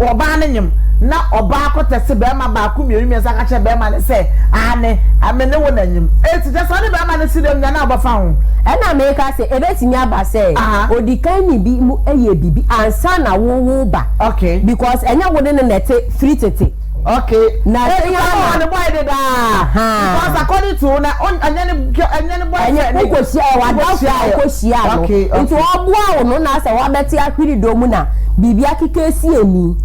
Ɔbaa no nyem na ɔbaa kɔ tɛste bɛɛma baako mmienu mmiɛnsa ka kyerɛ bɛɛma no sɛ aane me ne wo na nyem enti kyerɛ sɛ ɔne bɛɛma no si dɛm nya na ɔbɛfa ho. Ɛna meka sɛ ɛbɛtumi aba sɛ odikan ne bi mu yɛ biribi ansa na wo wo ba because ɛnyɛ wo ne no na ɛte firi tete. Okay. Na sɛ yɛ na ne boy de daa. Because according to na ɛnyɛ ne ɛnyɛ ne boyfriend. Ɛnyɛ wokɔhyia ɛ w'adamfo a wokɔhyia no. Nti ɔboa wo no na sɛ wabɛte ahweredɔ mu na biribi akeka asi ani.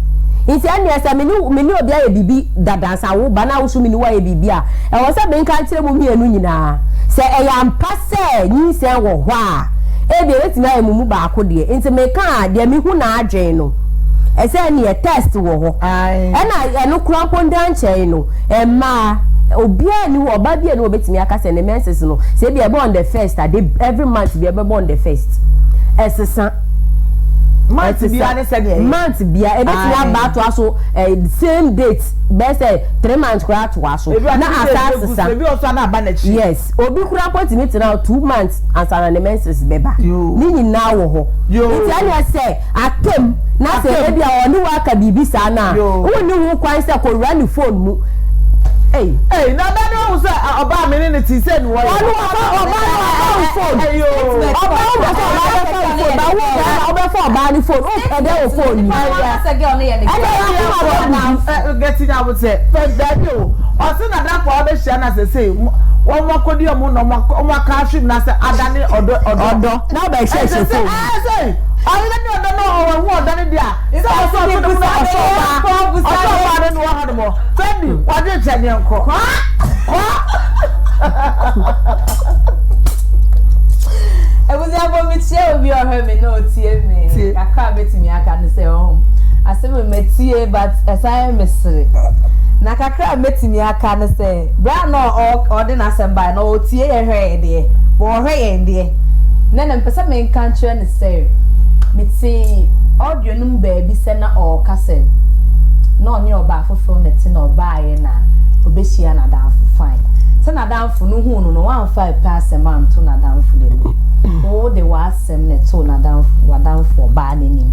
Nti ɛnneɛ sɛ me ne me ne obi ayɛ biribi dada ansa wo ba na wo nso me ne wo ayɛ biribi a, ɛwɔ sɛ menka nkyerɛ mo mmienu nyinaa. Sɛ ɛyɛ ampa sɛ nyinsɛn wɔ hɔ a, ebia ɛbɛtumi ayɛ mo mu baako deɛ. Nti meka a, deɛ mehu n'adwene no, ɛsɛ ɛnneɛ test wɔ hɔ. Ɛna ɛno koraa mpo nda nkyɛn no, mmaa, obiara nni hɔ, ɔbaa biara nni hɔ a ɔbɛtumi aka sɛ ne menses no, sɛ ebia ɛbɔ on the first a, de every month biara ɛbɛbɔ on the first. Ɛsesa. Month biara ne sɛdeɛ ɛyɛ. Month biara, ɛbɛtumi aba atoa so eh, same date, bɛyɛ sɛ 3 months koraa atoa so, Ebi na ase asa egu so, asesa. ebi wɔ so a na aba n'akyi. Yes, obi koraa mpo tumi tena hɔ 2 months ansa na ne menses bɛba. Ne nyinaa wɔ hɔ. Nti ɛneɛ sɛ atam na sɛ Atam. ebi a ɔne wo aka biribi saa no a, wonni ho kwan sɛ kɔwura ne phone mu. Ei. Ei, na ɔbaa no ahu sɛ ɔbaa me ne ne te sɛ ne wɔyɛ. Ɔno ɔfa ɔbaa no ɔfa wo phone. Ɔbaa wo pɛ sɛ ɔbaa bɛfa wo phone, ba wo bɛrima wobɛfa ɔbaa no phone, wopɛ dɛ wo phone ni. Ɛnna wakoma bɛbubu. Gɛti na abotɛ fɛ daabi o, ɔse nadamfo a ɔbɛhyia no asese wɔn akɔdi ɔmo na ɔmo aka ahwem na sɛ adane ɔdɔ ɔdɔ. Ɔdɔ na ɔbɛhwɛ hyɛ phone mu. Ɛsɛ sɛ ɔyere ne ɔdɔ na ɔwɔ ho ɔdɔ ne deɛ a sɛ ɔsɛ ɔto ne mu na ɔsɔ ɔbaa ɔsɔ ɔbaa no ne wɔ hɔ nom Fendi wɔdwe nkyɛn neɛ nkɔ kɔ. Abusuafo, mekyia obi a ɔhwɛ me na ɔtie me. Tie. Kakra a mɛtumi aka ne sɛ ɔho asɛm a matie but ɛsan yɛ me sere. Na kakra a mɛtumi aka ne sɛ berɛ a na ɔde n'asɛm baeɛ no ɔtie yɛn hwɛ yɛn deɛ but ɔhwɛ yɛn deɛ na na mepɛ sɛ menka nkyerɛ no sɛ metee audio no mu baabi sɛ na ɔreka sɛ na ɔne ɔbaa foforɔ na ɛte na ɔbaeɛ na ɔbɛhyia n'adamfo, fine. Sɛ n'adamfo no huu no no wamfa ɛpɛ asɛm anto n'adamfo no anim. Wo de w'asɛm na ɛtoo n'adamfo w'adamfo ɔbaa no anim.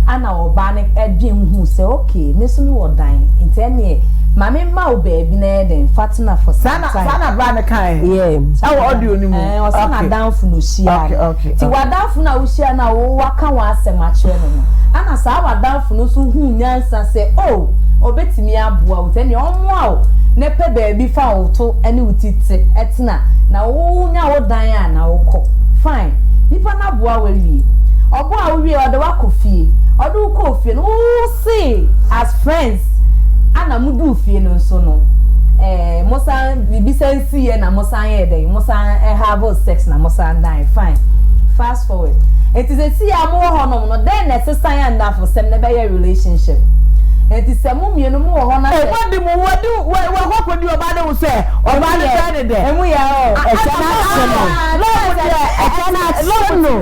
Ana ɔbaa no dwen huu sɛ okay, me nso mewɔ dan nti ɛneɛ ma me mma wo baabi na yɛ dɛn fa tena for Saa some na time. saa na bra no kae Yeah. ɛwɔ audio no mu. Ɛɛ, ɔsɛ n'adamfo na ohyia no. Okay. Nti w'adamfo no a wohyia no a wo waka w'asɛm akyerɛ no no, ana saa w'adamfo no nso huu nyansa sɛ oh, obetumi aboa wo nti ɛneɛ ɔmmoa wo na pɛ baabi fa wo to ne wo ti te tena na wo nya wo dan a na wokɔ. Fine. Nipa no aboa wo awie. Ɔboa wo wie ɔde wo akɔ fie. Ɔde wo kɔɔ fie no, wo se as friends ana moduu fie no nso no, eh, mo san biribi san siiɛ na mo san yɛɛ dɛn? Mo san have sex na mo san dan. Fine. Fast forward. Nti sɛsi a mowɔ hɔnom no, dɛn na ɛsesan a nnamfosɛm no bɛyɛ relationship? Nti sɛ mo mmienu mowɔ hɔ na Ee, sɛ. wadi mu wadi wɔ wakɔ akɔdi ɔbaa no ho sɛ ɔbaa no bɛn ne dɛ. Emu yɛ o. Ɛkyɛ no ase no. Love deɛ. Ɛkyɛ no ase no.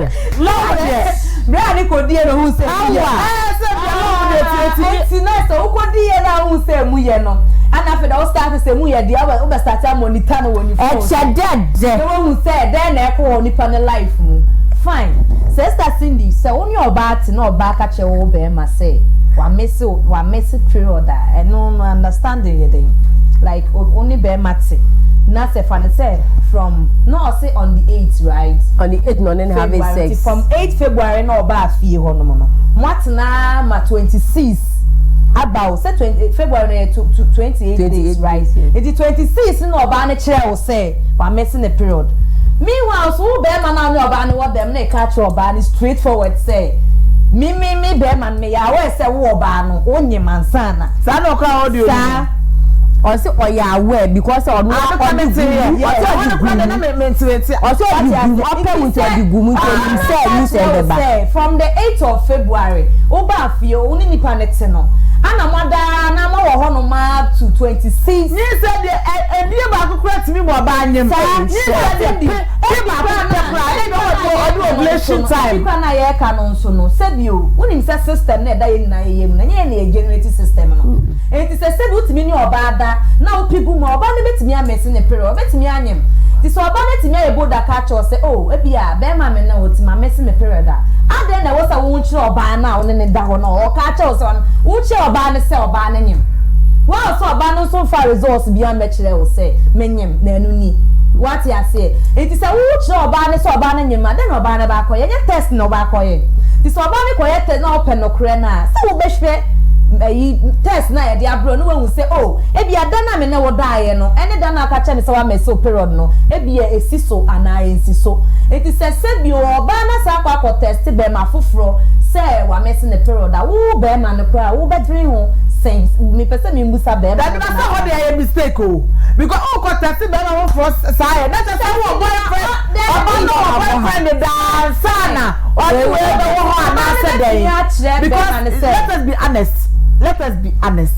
Love deɛ. Berɛ a ne kɔdie no ohuu sɛ emu yɛ. Awa. Ɛɛ sɛ deɛ love deɛ tietie. Nti na sɛ wokɔdi yɛ no a wohu sɛ emu yɛ no, ana afei deɛ wo start sɛ emu yɛ deɛ wobɛ start a monitor no wɔ ne phone so. Ɛkyɛ dɛdɛ. Na woahu sɛ dɛn na ɛkɔ wɔ nipa no life mu. Fine. Sister Cindy, sɛ wo ne ɔbaa te na ɔbaa ka kyerɛ wo bɛrima sɛ wamese wamese period a, ɛno no understanding yɛ dɛn? Like wo ne bɛrima te na sɛ fa no sɛ from na ɔse on the 8 right? On the 8 na ɔne no having February nti sex. from 8 February na ɔbaa fie hɔ nom no, moatena ma 26 aba o, sɛ 20 February no yɛ 28 days 28 right? Days, yes. Nti 26 no na ɔbaa no kyerɛɛ wo sɛ wamese ne period. Meanwhile so wo bɛrima no a wo ne ɔbaa no wɔ dɛm no reka akyerɛ ɔbaa no straight forward sɛ me me me bɛrima no meyɛ aware sɛ wo ɔbaa no wonyem ansa na. Saa na ɔkaa audio no mu. Saa. Ɔse ɔyɛ aware because ɔno Ah, mekora ɔde mente gu yɛ. mu. Ɔse Ɛhɔ ɔde no gu kora deɛ na mu. mente mente. Ɔse ɔde gu mu. Ɔpɛ mu nti ɔde gu mu nti onim sɛ nyinsɛn bɛba. Sɛ from the 8th of February wobaa fie wo ne nipa no te no ana moadaa na moawɔ hɔnom up to 26. Nyinsɛn deɛ ɛdie baako kora tumi mu ɔbaa nyem. Saa. Nyinsɛn deɛ pe pe baako pɛ kora ɛna ebi wɔ ɔde ovulation time. Ebi kora na yɛreka no nso no, sɛbi o, wonim sɛ system na ɛda yɛn nyinaa yɛyɛ mu no, ɛnyɛ yɛn na yɛ generate system no. Enti sɛ sɛbi wotumi ne ɔbaa da na wopi gu mu a, ɔbaa no bɛtumi amese ne period, ɔbɛtumi anyem. Nti sɛ ɔbaa no atumi ayɛ bold aka akyerɛ wo sɛ oh ebia bɛrima a me ne wo te ma mese me period a, adɛn na ɛwɔ sɛ wo nkyerɛ ɔbaa no a wo ne no da hɔ no a ɔka akyerɛ wo sɛ wokyerɛ ɔbaa no sɛ ɔbaa no nyem? While sɛ ɔbaa no nso mfaa results biara mmɛkyerɛ wo sɛ menyem na ɛno ni. Woate aseɛ? Nti sɛ wo kyerɛ ɔbaa no sɛ ɔbaa no nyem a, dɛn na ɔbaa no bɛakɔyɛ? Ɛnyɛ test na ɔbɛakɔyɛ. Nti sɛ ɔbaa no kɔyɛ test na ɔpɛ nokorɛ no a, sɛ wobɛhwɛ ayi test no a yɛde abrɛ wo na woahu sɛ oh ebia da no a me ne wo daeɛ no ɛne da no a woka kyerɛɛ me sɛ woamɛse wo period no ebia ɛsi so anaa ɛnsi so. Nti sɛ sɛbio ɔbaa no asan akɔ akɔ test bɛɛma foforɔ sɛ wamɛse ne period a, wo bɛɛma no koraa wobɛdwene ho sɛn? Mepɛ sɛ membusa bɛɛma no Dabi na sɛ hɔ deɛ ɛyɛ mistake o because wokɔ test bɛɛma foforɔ saa yɛ na kyerɛ sɛ wowɔ boyfriend ɔbaa no wɔ boyfriend dedaa ansa na ɔne wei bɛwɔ hɔ anaasɛ dɛn because let us be honest let us be honest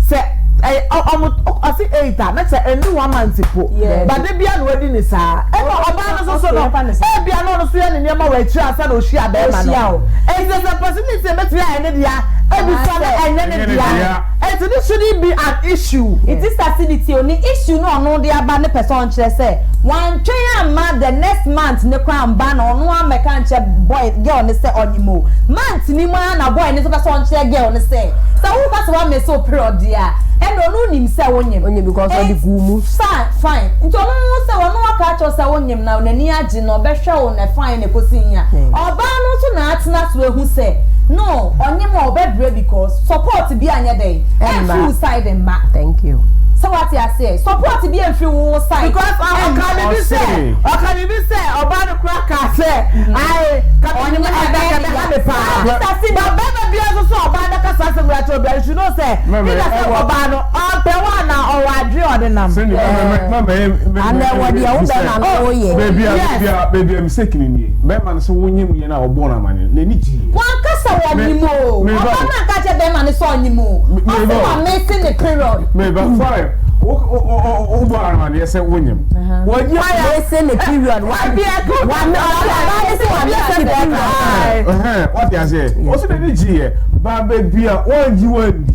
sɛ ɛyɛ ɔmo ɔsi eight a na kyerɛ ɛnni one month po but de bia na wadi ne saa ɛna ɔbaa no nso so no ebia na ɔno nso yɛ ne nneɛma wɔ akyire ansa na ohyia bɛrima no eti sɛ possibility ebetumi ayɛ ne dea ebi so na ɛnyɛ ne dea eti this shouldn't be an issue. Nti sasinity o ne issue no ɔno de aba ne pɛ sɛ ɔnkyerɛ sɛ wantwɛn amma the next month ne koraa amba na ɔno ammɛka ankyerɛ boy girl no sɛ ɔnyem o month no mu ara na boy no nso pɛ sɛ ɔnkyerɛ girl no sɛ sɛ woka sɛ woamese wo period deɛ a ɛna ɔno nim sɛ wonyem. Onyem because ɔde guu mu. Fine fine nti ɔno hu sɛ ɔno aka akyerɛ wo sɛ wonyem na n'ani agye na ɔbɛhwɛ wo na fine na ɛkɔsi he a ɔbaa no nso na atena so ahu sɛ no ɔnyem a ɔbɛbrɛ because support bi anyɛ dɛn ɛmfiri wo side mma. Thank you. Sɛ wate aseɛ support bi ɛmfiri wo side Because ɔka biribi sɛ ɔka biribi sɛ ɔbaa no koraa kaa sɛ ae ka Ɔnyem biribi na ɛbɛ ɛbɛyɛ ne ɛbɛha ya. me paa Saa Sister Cindy. but bɛrima biara nso so a ɔbaa bɛka saa asɛm wei akyerɛ obiara you should know sɛ Mɛmɛ, either sɛ ɛwɔ- ɔbaa no ɔmpɛ wo anaa ɔwɔ adwene a ɔde nam. Cindy, mɛmɛ, mɛmɛ, mɛmɛ, Ana ɛwɔ deɛ wo bɛrima no woyɛ. Baabi a, Yes. baabi a, baabi a mistake no nie. Bɛrima no sɛ wonyem yɛ no a ɔbɔɔ no amane no, n'ani gyeeɛ. Wankasa wɔnyem o. Me- me ba- Ɔbaa no anka akyerɛ bɛrima no sɛ ɔnyem o. Me- me Ɔse ba- wamese ne period. Meba, fine. Wo, wo, wo, wo bɔ amaneɛ sɛ wonyem. Wagye Mese ne period wa wa me ɔbaa ne se wa mese ne period. Ɛhɛn, wate aseɛ. Ɔsɛ n'ani gyeeɛ. Ba baabi a wangye wandi.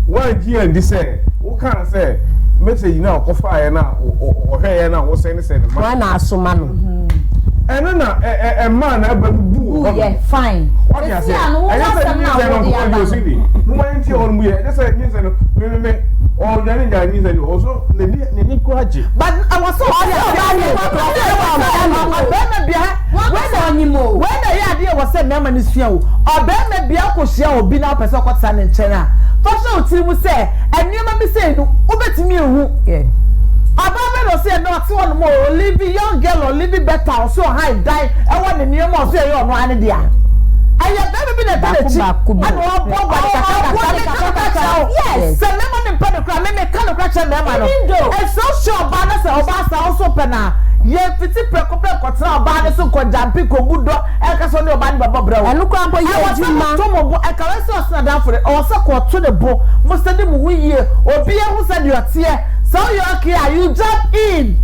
Wangye andi sɛ wokaa sɛ message no a ɔkɔfaeɛ no a ɔhwɛeɛ no a wosɛne sɛ no ma. Wɔn na asoma no. Ɛno na ɛmaa n'aba no buu hɔ yɛ fine. Wate aseɛ. Ɛnyɛ sɛ nyinsɛn no nkɔkɔ bi osi ni. Mo ma yɛntie hɔ no mu yɛ. Ɛnyɛ sɛ nyinsɛn no mememe ɔdwane ngyaa nyinsɛn no ɔso n'ani n'ani kura gye. But ɛwɔ sɛ ɔte aseɛ ɔbɛrima bia wei na ɛyɛ adeɛ wɔ sɛ mmarima no sua o ɔbɛrima bia kɔhyia obi na wopɛ sɛ ɔkɔtena ne nkyɛn a fa hyɛ wo tiri mu sɛ nneɛma bi sei no wobɛtumi ehu ɔbaa bɛ na ɔsɛ ɛnɛ ɔte hɔ nom o ɔlive young girl ɔlive better ɔsɛ ɔhan dan ɛwɔ ne nneɛma ɔsɛ ɛyɛ ɔno ara ne dea ɛyɛ bɛrima bi na ɛda n'akyi ɛna ɔbɔ bɔ ne kakra kakra kakra o yes sɛ mmarima no mpɛ no kora meme ka no kora kyerɛ mmarima no ɛsɛ ɔhyɛ ɔbaa no sɛ ɔbaa saa ɔso pɛ na yɛn fiti prɛko pɛ nkɔtena ɔbaa no so nkɔgyampe nkɔbu dɔ ɛnka sɛ ɔne ɔbaa no bɛbɔ brɛ o Ɛno koraa mpo yɛ ɛwɔ sɛ adwuma. moto mo bo ɛka wei sɛ ɔsena adamfo de ɔwɔ sɛ kɔto ne bo mo sɛ de mo ho yie obi ehu sɛ deɛ ɔteɛ sɛ woyɛ okay a you jump in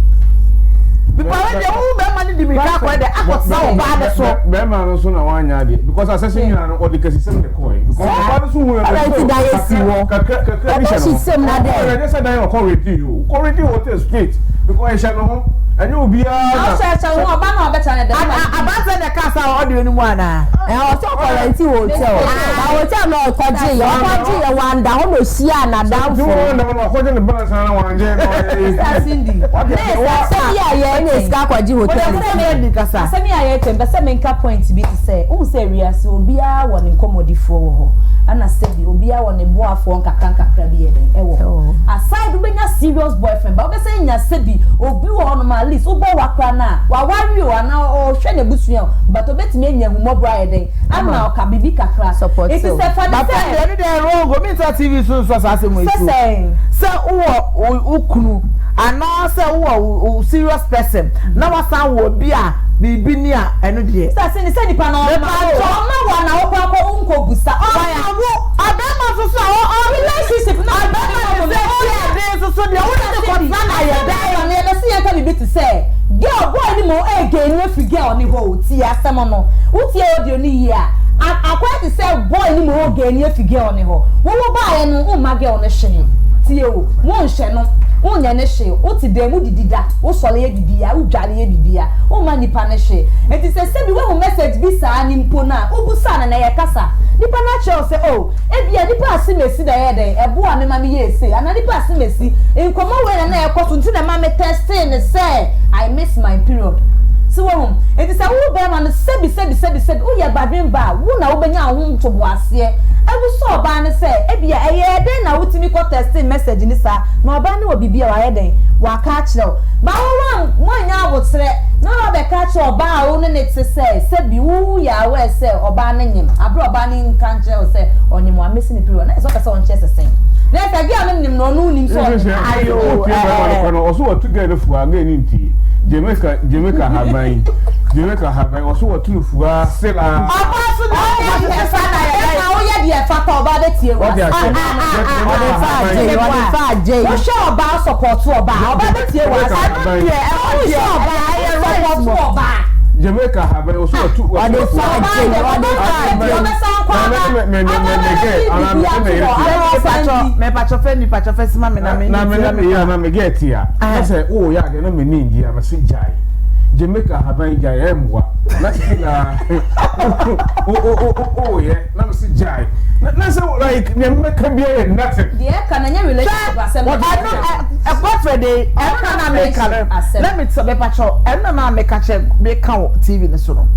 because wei deɛ wohu bɛrima no di mirika akɔyɛ dɛ akɔtena ɔbaa no so. Bɛrima no nso na wanya adeɛ because asɛsɛ nyinaa no ɔde kasisɛm de kɔɛ because ɔbaa no so hu Ɔbaa nti dan esi hɔ. kakra kakra bi hyɛ Ɔbɛhye sɛm na dɛ. Ɛnyɛ sɛ dan ɔkɔ redi o ɔkɔ redi hotel straight because ɛhyɛ ne ho ɛnyɛ obiara na. Ɔhyɛ ɛhyɛ ho ɔbaa na ɔbɛtena ne dɛm. Aberanteɛ na ɛka saa audio no mu anaa? Ɛ ɔsɛ ɔkɔ rɛnti hotel. Na hotel na ɔkɔgye yɛ ɔkɔgye yɛ wanda hɔ na ohyia Nti n'adamfo. wɔn na wɔn akɔgye ne balance na wɔn agye na Sister Cindy. Ne sɛ bi a yɛ ne sika akɔgye hotel. Asɛm yi a yɛreka yi, mepɛ sɛ menka point bi te sɛ, wohu sɛ wiase obiara wɔ ne nkɔmmɔdifoɔ wɔ hɔ, ɛna sɛbi obiara wɔ ne boafoɔ nkakra nkakra bi yɛ dɛn ɛwɔ hɔ. Aside wobɛnya serious boyfriend, but wobɛsan anya sɛbi obi wɔ hɔnom a at least wobɔ wa koraa no a, waware o anaa ɔhwɛ n'abusua o, but obɛtumi anya ahummɔborɔ ayɛ dɛn ama ɔka biribi kakra. Support Nti o. sɛ fa no But sɛ. ɛno deɛ wrong o, mentra TV so nsɔ saa asɛm wei Sɛ so. sɛn? Sɛ wowɔ wo kunu anaa sɛ wowɔ wo serious person na wasan wɔ obi a biribi ni a ɛno deɛ. Sɛ sɛ sɛ nipa no ɔma wo ɔma wo ana wokɔ akɔ wo nkɔ busa ɔma wo. Ɔbɛrima nso so a ɔ ɔ relationship na ɔbɛrima ne sɛ ɔyɛ den nso so deɛ wo ne ne kɔtena na yɛ dɛn. No yɛbɛ se yɛnka biribi te sɛ girl boy ne mo ɛɛgɛni afiri girl ne hɔ o tie asɛm no wo tie audio no yie a akɔyɛ te sɛ boy ne mo ɔɔgɛni afiri girl ne hɔ wo wo baayɛ no wo mma girl no hwee tie o wo nhyɛ no. Wonyɛ no hwee, wote dan mu didi da, wosɔre yɛ biribiara, wodware yɛ biribiara, womma nipa no hwee. Enti sɛ sɛbi woahu message bi saa no mpo no a, wobisa no na ɛyɛ kasa. Nipa no akyerɛ wo sɛ oh, ebia nipa asemesi na ɛyɛɛ dɛn, ɛboaa me ma meyɛɛ sei, anaa nipa asemesi, nkɔmmɔ wei na na ɛrekɔ so nti na ɛma me textee no sɛ I miss my period. So woahu? Enti sɛ wo barima no sɛbi sɛbi sɛbi sɛbi woyɛ badwemba a, wo na wobɛnya wo ho ntoboaseɛ abisa ɔbaa no sɛ ebia ɛyɛɛ dɛn na wotumi kɔ textee message no saa, na ɔbaa no wɔ biribi a wayɛ dɛn, waka akyerɛ wo. But wo woan, woannya aboterɛ na woabɛka akyerɛ ɔbaa a wo ne no te sɛ, sɛbi wo yɛ aware sɛ ɔbaa no nyem, aberɛ a ɔbaa no nka nkyerɛ wo sɛ ɔnyem, wamese ne period, na ɛsɛ sɛ ɔpɛ sɛ ɔnkyerɛ sɛ sɛn? Na ɛsɛ girl no nim no, ɔno nnim sɛ ɔnyem. Ayoo, Wotie bɛrima no kɔ no, ɔso watu girl no fua, girl no ntie. Jamaica, Jamaica haban yi, Jamaica haban, ɔso watu no fua, still a. Ɔbaa so deɛ ɔwɔ hɔ saa na yɛ dɛn. Bɛrima woyɛ deɛ ɛfata ɔbaa bɛtie wo. Wate aseɛ? Ɔde fa agyei, ɔde fa agyei. Wohwɛ ɔbaa sɔpɔto ɔbaa, ɔbaa bɛtie wo asɛm. Ɛno deɛ ɛhɔ deɛ ɛyɛ right mo. Jamaica haban, ɔso watu, watu Ɔde no fa fua. agyei, ɔde fa agyei. Mepatwɔ, mepatwɔ fɛ ni patwɔ fɛ sima mi na mi Na me ni ne mi me yɛ na me gɛ ti a. Ɛhɛn. Na sɛ o yɛ adeɛ na me ni ngye a me se gyae. Jamaica haban gyae ɛmmoa. Na still a o o o o o yɛ na me se gyae. Na na sɛ like nea mɛka biara yɛ nothing. Deɛ ɛka no ɛnyɛ relationship asɛm na Ɛno ɛ ɛ Godfrey de ɛno na na meka no Asɛm. let me tell mepatwɔ ɛno na na meka kyerɛ meka wɔ TV no so no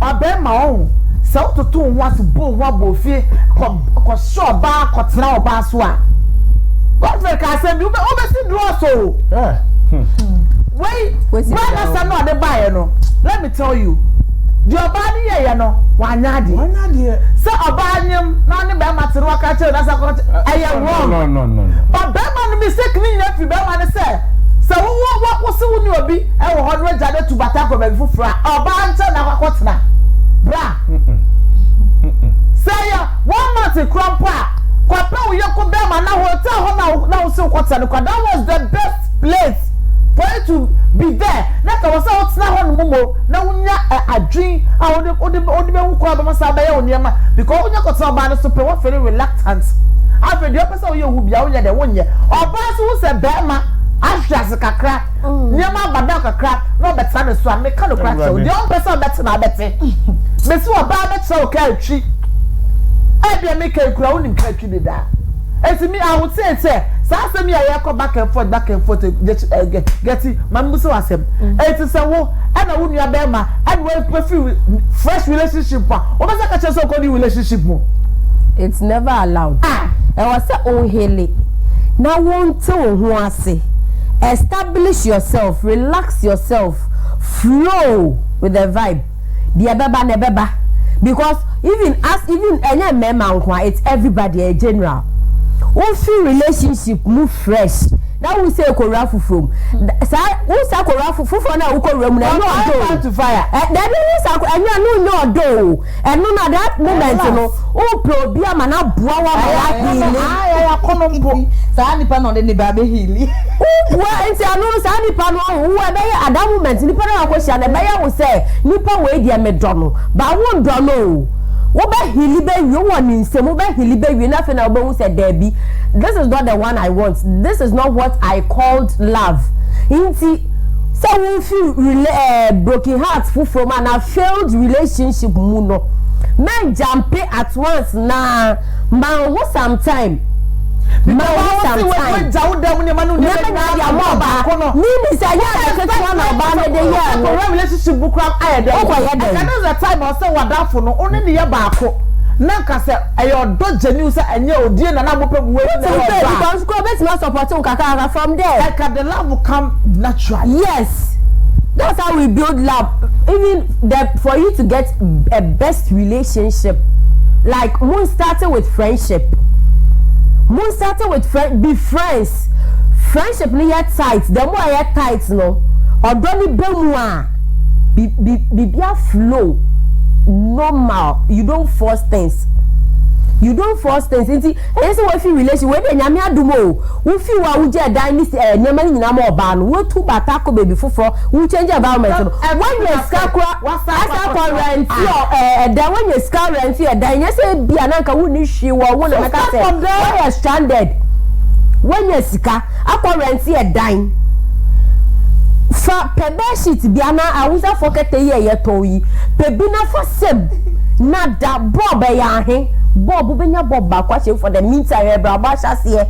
ɔbɛrima ɔho sɛ wototo wo ho ase bɔ wo ho abɔ ofie kɔ kɔhyɛ ɔbaa kɔtena ɔbaa so a Godfrey ka asɛm bi wobɛ wobɛsi drɔs o. Eh, hmm. Wei Kwesi wei Brown. asɛm na ɔde baeɛ no let me tell you deɛ ɔbaa no yɛeɛ no wanyɛ adeɛ. Wanyɛ adeɛ. Sɛ ɔbaa nyem na ɔne bɛrima te na waka kyerɛ no sɛ akɔka ɛyɛ wrong. No, no, no, no. But bɛrima no mistake ne nyinaa firi bɛrima no sɛ sɛ wo wo wo wo se wo ne obi wɔ hɔ na wagya no atu bata akɔ baabi foforɔ a ɔbaa nkyɛn na akɔ akɔtena bra. Sɛ ɛyɛ one month kora mpo a kɔpɛ wo yɔnko bɛrima na hotel hɔ na wo na wo se wokɔtena no kora that was the best place for you to be there na ka wɔ sɛ wotena hɔ nom mo na wonya ɛ adwene a wode wode wode bɛhu kwan a bɛma saa bɛyɛ wo nneɛma because wonya kɔtena ɔbaa no so pɛ woafeeli reluctant afei deɛ ɔpɛ sɛ woyɛ wo bia wonyɛ dɛ wonyɛ ɔbaa so hu sɛ bɛrima ahwe ase kakra nneɛma aba down kakra na ɔbɛtena ne so a meka nokorɛ akyerɛ wo deɛ ɔmpɛ sɛ ɔbɛte na abɛte mesi ɔbaa bɛkyerɛ wo kaa twi ebia meka yi kura wonim kaa twi dedaa eti mi ahoteɛ sɛ saa asɛm yi a yɛkɔ back and forth back and forth gɛti maame mu sɛ wasɛm eti sɛ wo ɛna wo nua bɛrima ɛna wafiri fresh relationship a wɔbɛsɛ kakyɛ sɛ ɔkɔ new relationship mu. It's never allowed. Ah. Ɛwɔ sɛ wo-heal na wonte wo ho ase. Establish yourself, relax yourself, flow with the vibe. Deɛ ɛbɛba no ɛbɛba because even as even ɛnyɛ mmarima nko a, it's everybody, ɛyɛ general. Wofi relationship mu fresh na wo sɛ kɔwura foforɔ mu. Saa wo sa kɔwura foforɔ no a wokɔwura mu no ɛnyɛ ɔdɔ o. Fire to fire. Ɛ dabi wo sa ɛnyɛ ɛno nyɛ ɔdɔ o. Ɛno na that moment no wopɛ obi ama no aboa wo ama woaheali. Ɛyɛ akɔnɔ mpo. Saa nipa na ɔde ne ba bɛheali. Woboa nti ɛno no saa nipa no ɔho wo ɛbɛyɛ at that moment nipa no a wakɔhyia no ɛbɛyɛ wo sɛ nipa wei deɛ medɔ no but wondɔ no o. Wobɛheali bɛwie wowɔ ne nsam wobɛheali bɛwie na afei na wobɛhu sɛ daabi this is not the one I want this is not what I called love nti sɛ wofi rela eh, broken heart foforɔ mu anaa failed relationship mu no mɛn jumpe at once na ma wo ho some time ma wo ho some time nneɛma nyinaa de ama ɔbaa meaning sɛ ɛnyɛ ade ketewa na ɔbaa no de yɛɛ no Wokɔwura relationship mu koraa ayɛ dɛn? Wokɔyɛ dɛn? Ɛka this is the time a ɔsɛ w'adamfo no wo ne no yɛ baako na nka sɛ ɛyɛ ɔdɔ genuine sɛ ɛnyɛ odie na na mopɛ mu wei na Wotim ɛyɛ sɛ ɔdɔ a. because koraa obetumi asupɔte wo kakrakra from there. Ɛka the love will come naturally. Yes that's how we build love even the for you to get a best relationship like mo start with friendship mo start with friend be friends friendship no yɛ tight the more ɛyɛ tight no ɔdɔ no bɛ mu a bi bi bibia flow normal you don't force things you don't force things nti ɛyɛ sɛ wafi relation wei de nyame adum o wofi hɔ a wogye ɛdan ne ɛɛ nneɛma no nyinaa ma ɔbaa no wotu bata akɔ baabi foforɔ wo change environment no woanya sika kora asa akɔ rent ɛɛ ɛdan woanya sika rent ɛdan nyɛ sɛ ebi a na nka wonni hwee wɔ ho na mɛka sɛ woayɛ stranded. Woanya sika akɔ rɛnte ɛdan. Fa pɛ bɛɛhyit bi anaa Awusafoɔ kɛtɛ yi a yɛtɔn yi, pɛ bi na fa sɛm na da. Bɔɔb ɛyɛ ahe? Bɔɔb, wobɛnya bɔɔb baako ahyɛ mu for the meantime, hwɛ brabɔ ahyɛaseɛ.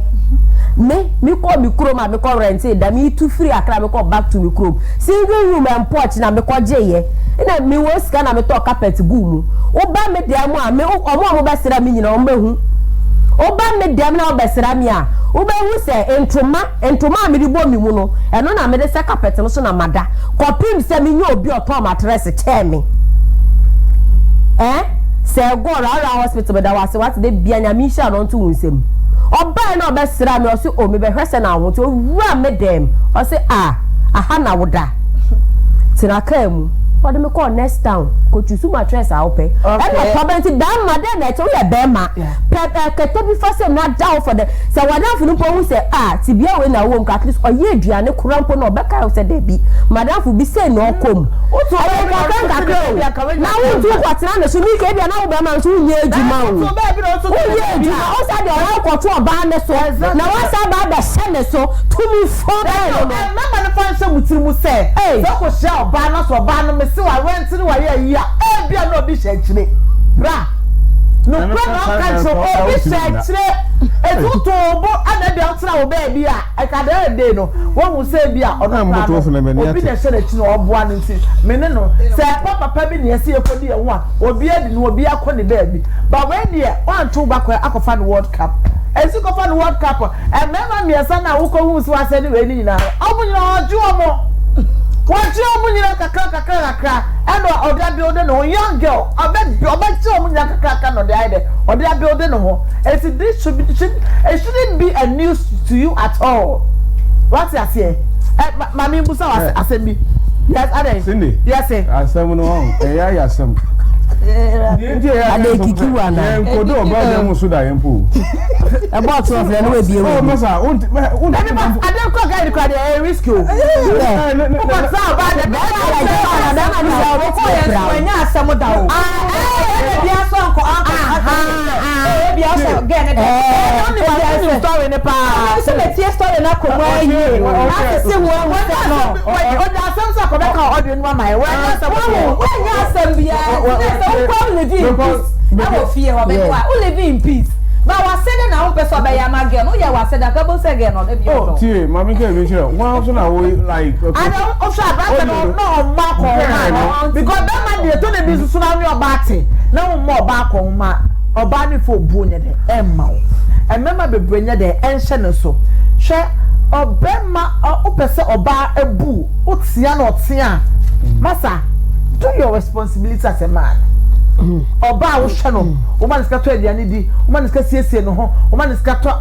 Me, mekɔɔ me kurom a mekɔ rɛntee dan, metu firii Accra mekɔɔ back to me kurom. Single room and porch na mekɔgyeeɛ. Nna mewɔ sika na metɔɔ carpet guu mu. Woba me dan mu a, me, wɔn a wɔbɛsra me nyinaa wɔbɛhu. Woba me dɛm na wobɛsra me a, wobɛhu sɛ ntoma, ntoma a mede bɔ me mu no, ɛno na mede sɛ carpet no so na mada kɔpem sɛ menya obi a ɔtɔn matress kyɛɛ me. Eh? Sɛ ɛgɔɔ Rara hospital meda wo ase wate da bia Nyame nhyira no ɔnto wo nsam. Ɔbae na ɔbɛsraa me ɔse oh mebɛhwɛ sɛ na wo ho te, owura me dɛm ɔse ah aha na woda. Tena kaa mu. Ɔde me kɔɔ next town kɔ choose matress a wopɛ. Ɛna ɔtɔ bɛ nti bɛɛma dɛn na ɛkyɛ woyɛ bɛɛma. Pɛ ɛ kɛtɛ bi fa sɛm na da hɔ for the sɛ w'adamfo no mpo hu sɛ ah tebea wei na wowɔ mu ka at least ɔyɛ aduane koraa mpo no ɔbɛkae wo sɛ dabi m'adamfo bi sei na ɔkɔ mu. Ɛyɛ nkakra nkakra o na wontu nkɔtena ne so mika ebia na wo bɛrima nso wonyɛ adwuma o wonyɛ adwuma wo sa deɛ ɔyɛ wokɔto ɔbaa ne so na woasa aba abɛhyɛ ne so tumi fo bɛn no no. Mmarima no fa nhyɛ mo tiri mu sɛ sɛ wokɔhyia ɔbaa na sɛ ɔbaa no mese warɛnte ne wayɛ ayi a ebia na obi hyɛ akyire bra. Nokorɛ na ɔka nkyerɛ wo, obi hyɛ akyire, eti woto wo bo ɛna ebia wotena wo baabi a, ɛka the other day no, woahu sɛ ebia ɔno koraa no, obi na ɛhyɛ n'akyi na ɔboa no nti, me ne no, sɛ ɛba papa bi na yɛse yɛkɔdi yɛn ho a, obi adi no, obi akɔ ne baabi, but wei deɛ, woanto wo ba kwan akɔfa no world cup, ɛnsi kɔfa no world cup, Mmarima mmiɛnsa no a wokɔhuu sɛ wɔasɛe ne wei no nyinaa no, wɔn nyinaa wɔgye wɔn. Wɔgye wɔn nyinaa kakra kakra kakra ɛna ɔde abuilde ne ho. Young girl, ɔbɛ ɔbɛgye wɔn nyinaa kakra kakra na ɔde ayɛ dɛ, ɔde abuilde ne ho. Eti this should be should it shouldn't be a news to you at all. Wate aseɛ? Ɛ ma maame mbusa wɔ asɛm bi. Yes, adɛn? Cindy. Yes. Asɛm no ɔn ɛyɛ ayɛ asɛm. Deɛ nti ɛyɛ ayɛ asɛm sɛ yɛn nkodo ɔbaa dɛm mu so da yɛn po. Ɛbɔ ɔtɔ ɔfrɛ no wabie wɔ bi. Masa wonti wonti. Dabi ba ade kɔ guide kura deɛ ɛyɛ risk o. Wokɔ tena ɔbaa dɛ bɛrima yɛ dɛ ɔna bɛrima no sɛ ɔbɛtumi apira wo. Ɛnyɛ asɛm da o. Ɛna bi asɔ nkɔ ankɔ ankɔ ebi asɔ gɛɛ ne dɛ. Ɛna ɔnim ɔnim story ne paa. Ɛna sɛ mɛtie story na kɔ mu ayi. Asese ho ahu sɛ no. Ɔde asɛm sɛ akɔbɛka ɔde no ama yɛ. Wɔnyɛ asɛm deɛ. Wɔnyɛ asɛm biara. Sɛ wokɔ live in peace ɛwɔ fie hɔ bɛkɔ a wo live in peace. Ba w'asɛde na wompɛ sɛ ɔbɛyɛ ama girl no woyɛ w'asɛde anka wobɛhu sɛ girl no ɔdɔ bi ɔdɔ. Oh tie maame nka ebi nkyerɛ wɔn nso na wo like. Ada wohwɛ aberante no na ɔmmɔ akɔnhoma because bɛrima deɛ tɔ da bi nso so na ɔne ɔbaa te na wommɔ ɔbaa akɔnhoma a ɔbaa no mfa obuo nyɛ dɛ ɛmma wo mmarima bebree nyɛ dɛ ɛnhyɛ ne so hwɛ ɔbɛrima wopɛ sɛ ɔbaa bu wo wotea na ɔtea a masa do your responsibility as a man ɔbaa a wohwɛ no woma no sika tɔ aduane di, woma no sika siesie ne ho, woma no sika tɔ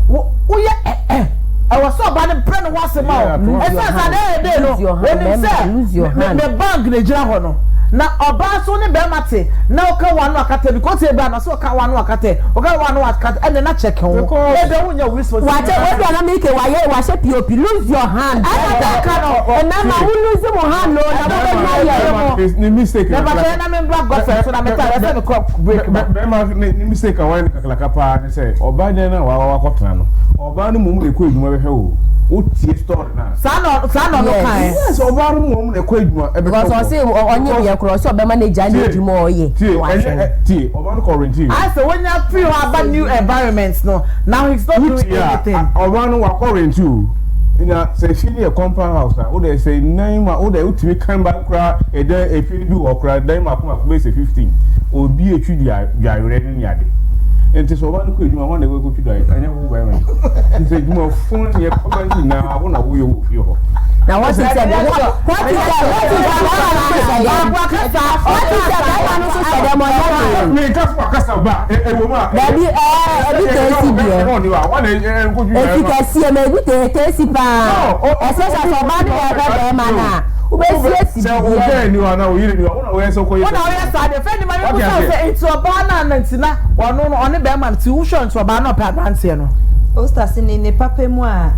wo woyɛ ɛ ɛwɔ sɛ ɔbaa no brɛ ne ho ase ma wo. Ɛsiane sɛ at the end of the day no, onim sɛ me me bank na egyina hɔ no. Na ɔbaa nso ne bɛrima te na ɔka wɔn ano akata bi kò tie bra na ɔsɛ ɔka wɔn ano akata ɔka wɔn ano akata ɛnna na kyɛkɛ ho. Ebi ɛho nyɛ wo responsibility. Wakyɛ obi a na mi ke wayɛ wahyɛ pop lose your hand. Ɛna ta ka no. Mmarima mo lose mo hand o na mo bɛ nya yɛ. Ne mistake. Na papa na me mbra gɔfɛ so na me ta ɛsɛ me kɔ break ba. Bɛrima ne ne mistake a wayɛ no kakraka paa ne sɛ ɔbaa dan no a wawa wakɔtena no ɔbaa no mmom na ɛkɔ adwuma bɛhwɛ wo wotie story no a. Saa na saa na ɔno kae. Yes ɔbaa no mmom na ɛkɔ adwuma ɛbɛhwɛ Because ɔse ɔnye deɛ korɔ ɔse ɔbɛma no agya ne adwuma a ɔyɛ Tie na wahwɛ ɛnyɛ no. tie ɔbaa no kɔ renti. Ayɛ sɛ wanya firi hɔ aba new environment no now he's not doing Wotie a anything. ɔbaa no wakɔ renti o na sɛ efie no yɛ compound house a wode sɛ nan ma wode wotumi kan ba koraa ɛdan efie no bi wɔ hɔ koraa dan mako mako bɛyɛ sɛ 15 obi etwi dua dwawerɛ ne ne ade nti sɛ ɔba no kɔ adwuma wɔn na ɛkɔ twi dwawerɛ ɛnyɛ wo bɛrima yi nti sɛ adwuma fun ne ɛkɔba ne nyinaa wo na woyɛ wɔ fie hɔ. Na wɔte sɛ wɔte sɛ wɔte sɛ bɛrima no nso hyɛ dɛm wɔte sɛ bɛrima no nso hyɛ dɛm ɔnyɛ hwee. Mi nka so akasa ba ɛwɔ mu a. Dabi ɛɛ ebi tɛ esi deɛ efi kɛseɛ ma ebi tɛ tɛ esi paa especially sɛ ɔbaa no yɛ ɛbɛ bɛrima no a wobɛsiesie Sɛ wo gɛɛ ni hɔ anaa wo yere ni hɔ wo na woyɛ sɛ wokɔyɛ Wo na woyɛ saa deɛ fɛ ni ma mi busa wo sɛ nti ɔbaa no a na nti na ɔno no ɔne bɛrima no ti wohwɛ nti ɔbaa no ɔpɛ abranteɛ no. Osta se ne ne papa mu a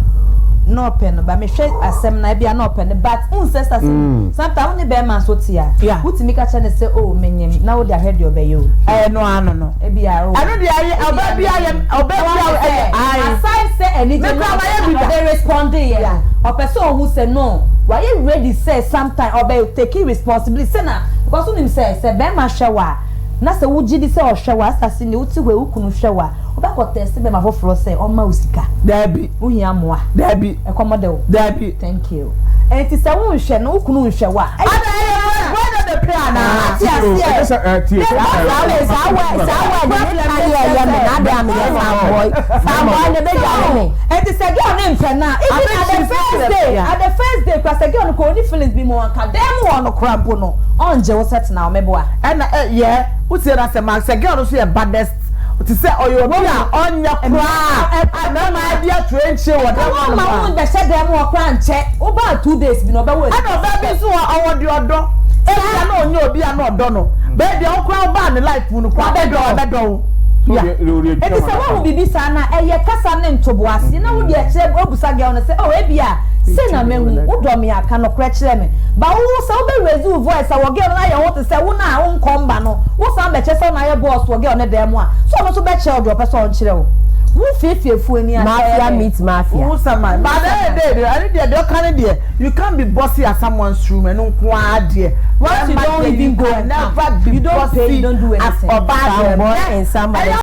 na ɔpɛ no but mehwɛ asɛm no a ebia na ɔpɛ no but wohu sɛ Esther se sometimes wo ne bɛrima nso te a wotumi ka kyerɛ no sɛ oh menyem na wode ahwɛ deɛ ɔbɛyɛ o. Ɛno ano no. Ebia oh. Ɛno deɛ ɛyɛ ɔbaa bi ayɛ ɔbaa bi ayɛ ae. Aside sɛ anigye Me koraa mayɛ bi da. Ɔde respond yɛ no, ɔpɛ sɛ ɔhu sɛ no, wayɛ ready sɛ sometime ɔbɛ take responsibility sɛ na, because wonim sɛ, sɛ bɛrima hwɛ wo a, na sɛ wogye di sɛ ɔhwɛ wo a, asase ne wote hɔ yi, wo kunu hwɛ wo a, wobɛkɔ test bɛrima foforɔ sɛ ɔmma wo sika? Daabi. Wohia mmoa? Daabi. Ɛkɔm de wo? Daabi. Thank you. Enti sɛ wonhwɛ no, wo kunu nhwɛ wo a, ɛyɛ Ada ɛyɛ boy boy no de pɛ anaa? Ate aseɛ. Ɛsɛ ɛ tie. Saa wɛ saa wɛ saa wɛ de ne ka yɛ ɛyɛ me na ade a meyɛ fanboy fanboy ne bɛ dware me. Enti sɛ girl no mpɛ no a, even at the first day, at the first day koraa sɛ girl no koraa ɔnni feelings bi ma wo anka dan mu hɔ no koraa mpo no, ɔngye wo sɛ tena hɔ meboa. Ɛna ɛ yɛ wotie no asɛm a sɛ girl no nso yɛ baddest te sɛ ɔyɛ obi a ɔnyɛ koraa a mmarima adi atorenkyie wɔ Nka dɛm hɔ nom wɔmma wo a. nbɛhyɛ dan mu hɔ koraa nkyɛ, wobaa 2 days bi no ɔbɛwɔ Ɛna ɔbaa bi nso wɔ ɔwɔ deɛ ɔdɔ ebia na ɔnyɛ obi a na ɔdɔ no bɛɛ deɛ wo koraa wobaa ne life mu no koraa ɔbɛdɔ ɔbɛdɔ wo yeah. Enti sɛ woahu biribi saa no a, ɛyɛ kasa ne ntoboaseɛ na wode akyerɛ, woabusa girl no sɛ, oh ebia sei na mahu, wodɔ me a, ka nokorɛ kyerɛ me. But wo sɛ wobɛ raise wo voice a wɔ girl no ayɛ ho te sɛ wo no a wonkɔ mba no, wosan bɛkyerɛ sɛ wo na ayɛ boss wɔ girl no dan mu a, sɛ ɔno nso bɛkyerɛ wo deɛ ɔpɛ sɛ ɔnkyerɛ wo. Wo fiefiefoɔ ani akyɛ Mafia dɛn? meet mafia. Wohu sɛ man but at the end of the day deɛ ɛno deɛ deɛ ɔka no deɛ you can't be bossy at someone's room ɛno nko ara deɛ Once you bɛrima don't deɛ even you go can and come, never be you don't pay, you bossy don't do at anything. ɔbaa deɛ Fanboy mɛ and somebody. ɛyɛ.